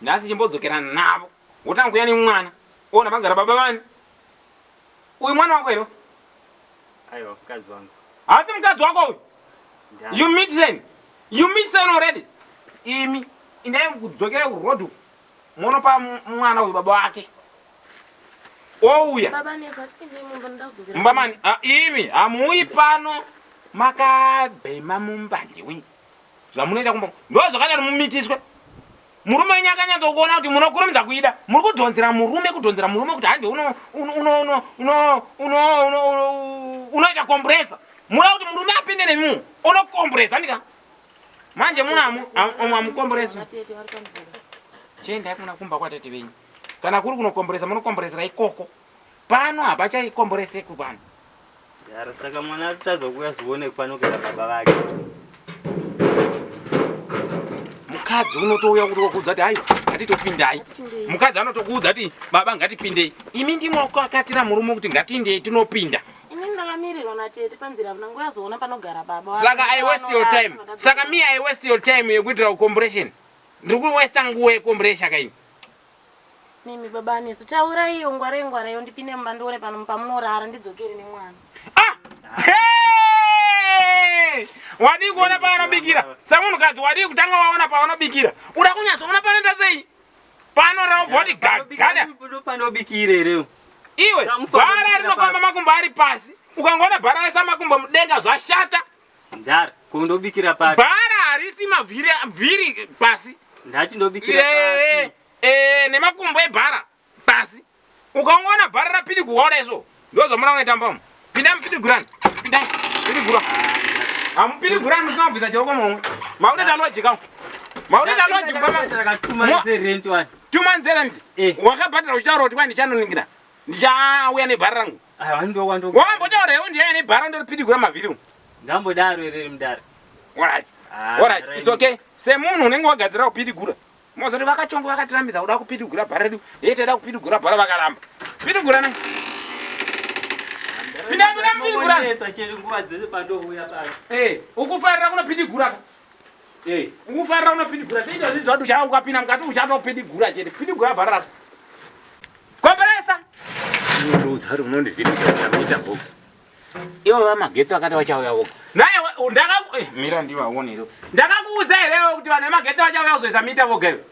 Nhasi chimbodzokera navo. Wotanga kuuya nemwana. Ona pagara baba vani. Uyu mwana wako here? Aiwa mukadzi wangu. Haasi mukadzi wako uyu. You meet sen. You meet sen already. Imi indai kudzokera kuroad uku. Monopa mwana uyu baba wake. Ouya. Baba Nesu hatipindei mumba ndoda kudzokera. Mumba mani? Ah, imi hamuuyi pano makabhema mumbanje wenyu. Zvamunoita kumba ndo zvakaita kuti mumitiswe. Murume wenyu akanyatsokuona kuti munokurumidza kuida. Muri kudhonzera murume kudhonzera murume kuti hande uno uno uno uno uno uno uno uno unoita compressor. Muda kuti murume apinde nemiwo unokompresa ndika. Manje muno amu amu amukompresa. Vatete vari panzira. Chiendai kuna kumba kwatete venyu. Kana kuri kunokompresa munokompresera ikoko. Pano hapachaikomboresekwi pano. Yara saka mwana atadza kuuya zvione panogara baba vake. Mukadzi unotouya kuti wakuudza kuti aiwa ngatitopindai. Mukadzi anotokuudza kuti baba ngatipindei. Imi ndimo kakatira murume kuti ngatindei tinopinda. Ini ndakamirirwa natete panzira apo ndanguya zoona panogara baba. Saka I waste your time. Saka me I waste your time yekuitira compression. Ndiri kuwesta nguva yekomburesha kaini. Mimi baba Anesu tauraiyo ngwarai ngwaraiyo ndipinde mumba ndione pano pamunorara ndidzokere nemwana. Ah! Hey! Wadii kuona pavanobikira? Semunhukadzi wadii kutanga waona pavanobikira? Uda kunyatsoona panoita sei? Panorara wobva wati gagada. Panobikira here? Iwe bhara rinofamba makumbo ari pasi. Ukangoona bhara raisa makumbo mudenga zvashata. Ndara, ko ndobikira papi? Bhara harisi mavhiri vhiri pasi. Ndati ndobikira papi. Eh, nemakumbo ebhara pasi. Ukangoona bhara rapidigurwa kudai so, ndozvamuna kunoita mba umu. Pinda mupidigurani. Pinda pidigura. Hamupidigurani musina kubvisa chioko muhomwe. Makutoita logic apo. Makutoita logic mba mangu. 2 months rent wani. 2 months rent. Eh. Wakabhadhara uchitaura kuti kwai ndichanoningira. Ndichauya nebhara rangu. Aiwa ndo Wambotaura here ndiye nebhara ndoripidigura mavhiri umu. Ndambodaro here mudare. Alright. Ah, Alright, right. it's okay. Semunhu unenge wagadzira kupidigura. Mozoti vakachongo vakatirambidza kuda kupidigura bhara redu. Hee taida kupidigura bhara vakaramba. Pidigura na. Pinda pinda mupidigura. Monetsa chero nguva dzese pandouya pano. Eh, ukufarira kunopidigura ka. Eh, ukufarira kunopidigura. Chete zviziva kuti uchava ukapinda mukati uchatopidigura chete. Pidigura bhara rako. Komberesa. Unondiudza kuti unondivhiringa uchaita box. Ivo vamagetsi vakati vachauya voga. Naye ndaka eh, mira ndivaone here. Ndakakuudza here iwe kuti vanhu vemagetsi vachauya kuzoisa mita voga iwe.